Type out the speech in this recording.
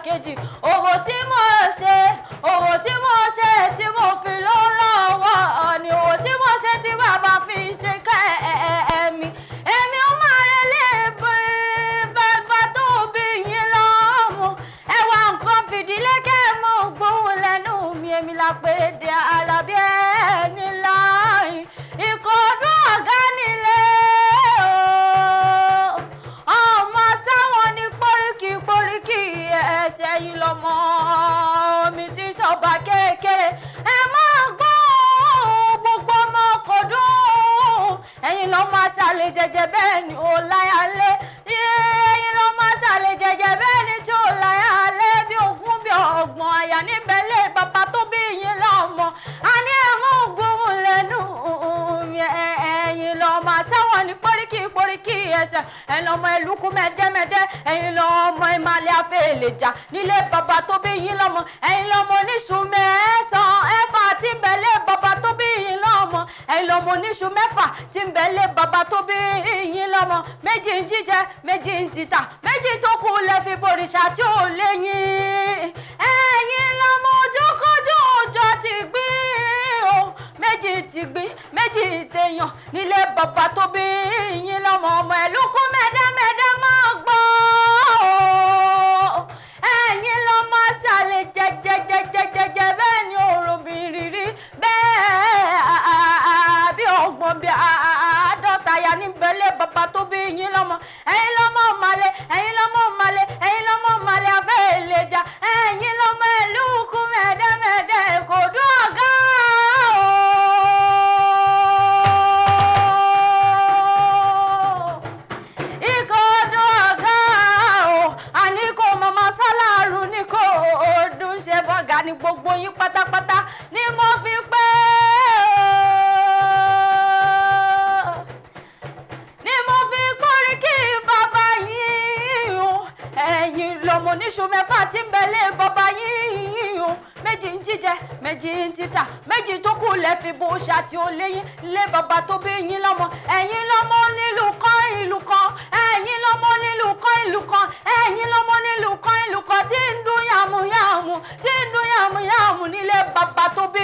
Kejì òwò tí mo ṣe, òwò tí mo ṣe tí mo fi ló lọ́wọ́ ni òwò tí mo ṣe tí bàbá fi ṣe kẹ́ ẹ̀mí. Èmi ó máa relé bàbá tó bí yín lọ́mọ. Ẹwà nǹkan fìdílé kẹ́ ẹ mọ̀ gbóhùn lẹ́nu mi. Èmi la pé de Alábí ẹni láàyè. Ìkọ̀dún ọ̀gá nílé o. Ọmọ sáwọn ní póríkì póríkì ẹsẹ̀ yìí lọ́mọ mi ti ṣọba kékeré. Ẹ máa gbọ́ gbogbo ọmọ kọ̀dún. Ẹ̀yin lọ́ máa ṣàlẹ̀ jẹjẹ bẹ́ẹ̀ ni ò láyà lé. Ẹ̀yin lọ́ máa ṣàlẹ̀ jẹjẹ bẹ́ẹ̀ ni tí ò láyà lé. Bí ogún bí ọgbọ̀n àyà níbẹ̀ lé bàbá tó bí yín lọ́mọ. A ní ẹ̀ mú gbóhùn lẹ́nu mi. Ẹ̀yin lọ́ máa ṣáwọn ní póríkì póríkì ẹsẹ̀. Ẹ̀yin lọ́mọ ẹlúkú mẹ́dẹ́mẹ́dẹ́. Ẹ̀yin lọ́mọ ìmàlẹ́ afẹ́lẹ́jà nílé bàbá tó bí yín lọ́mọ. Ẹ̀yin lọ́mọ oníṣu mẹ́sàn-án ẹ̀fà tí ń bẹ lé bàbá tó bí yín lọ́mọ. Ẹ̀yin lọ́mọ oníṣu mẹ́fà tí ń bẹ lé bàbá tó bí yín lọ́mọ. Méjì ń jíjẹ, méjì ń títà, méjì tó kù lẹ fi bòrìṣà tí ò léyìn. Ẹ̀yin lọ́mọ ojúkójú òjò ti gbìn o. Méjì ti gbìn, méjì tèèyàn nílé bàbá tó bí yín lọ́mọ. Ọmọ ẹ̀lúkú mẹ́dẹ́mẹ́dẹ́ máa gbọ́ o. Ẹ̀yin lọ́mọ ṣàlẹ̀ jẹjẹjẹjẹjẹ bẹ́ẹ̀ ni òròbìnrin bẹ́ẹ̀ bí ọgbọ̀n bí àádọ́ta ya níbẹ̀ lé bàbá tó bí yín lọ́mọ. Ẹ̀yin lọ́mọ màlẹ̀, ẹ̀yin lọ́mọ màlẹ̀, ẹ̀yin lọ́mọ màlẹ̀ afẹ́ ìlẹ̀jà. Ẹ̀yin lọ́mọ ẹ̀lúkú mẹ́dẹ́mẹ́dẹ́ kò dún ọ̀gá o. Ìkọ̀dún ọ̀gá o. Àní kò mọ̀mọ́ sálàrú ní kò dùn ṣe bọ́gà ní gbogbo yín pátápátá ni mo fi pé o. Ni mo fi kórè kí bàbá yín o. Ẹ̀yin lọ́mọ oníṣu mẹ́fà tí ń bẹ lé bàbá yín o. Méjì ń jíjẹ, méjì ń títà, méjì tó kù lẹ fi bo ṣá tí ó léyìn lé bàbá tó bí yín lọ́mọ. Ẹ̀yin lọ́mọ onílù kan ìlú kan. Ẹ̀yin lọ́mọ onílù kan ìlú kan. Ẹ̀yin lọ́mọ onílù kan ìlú kan tí ń dún yàmùyàmù, tí ń dún yàmùyàmù nílé bàbá tó bí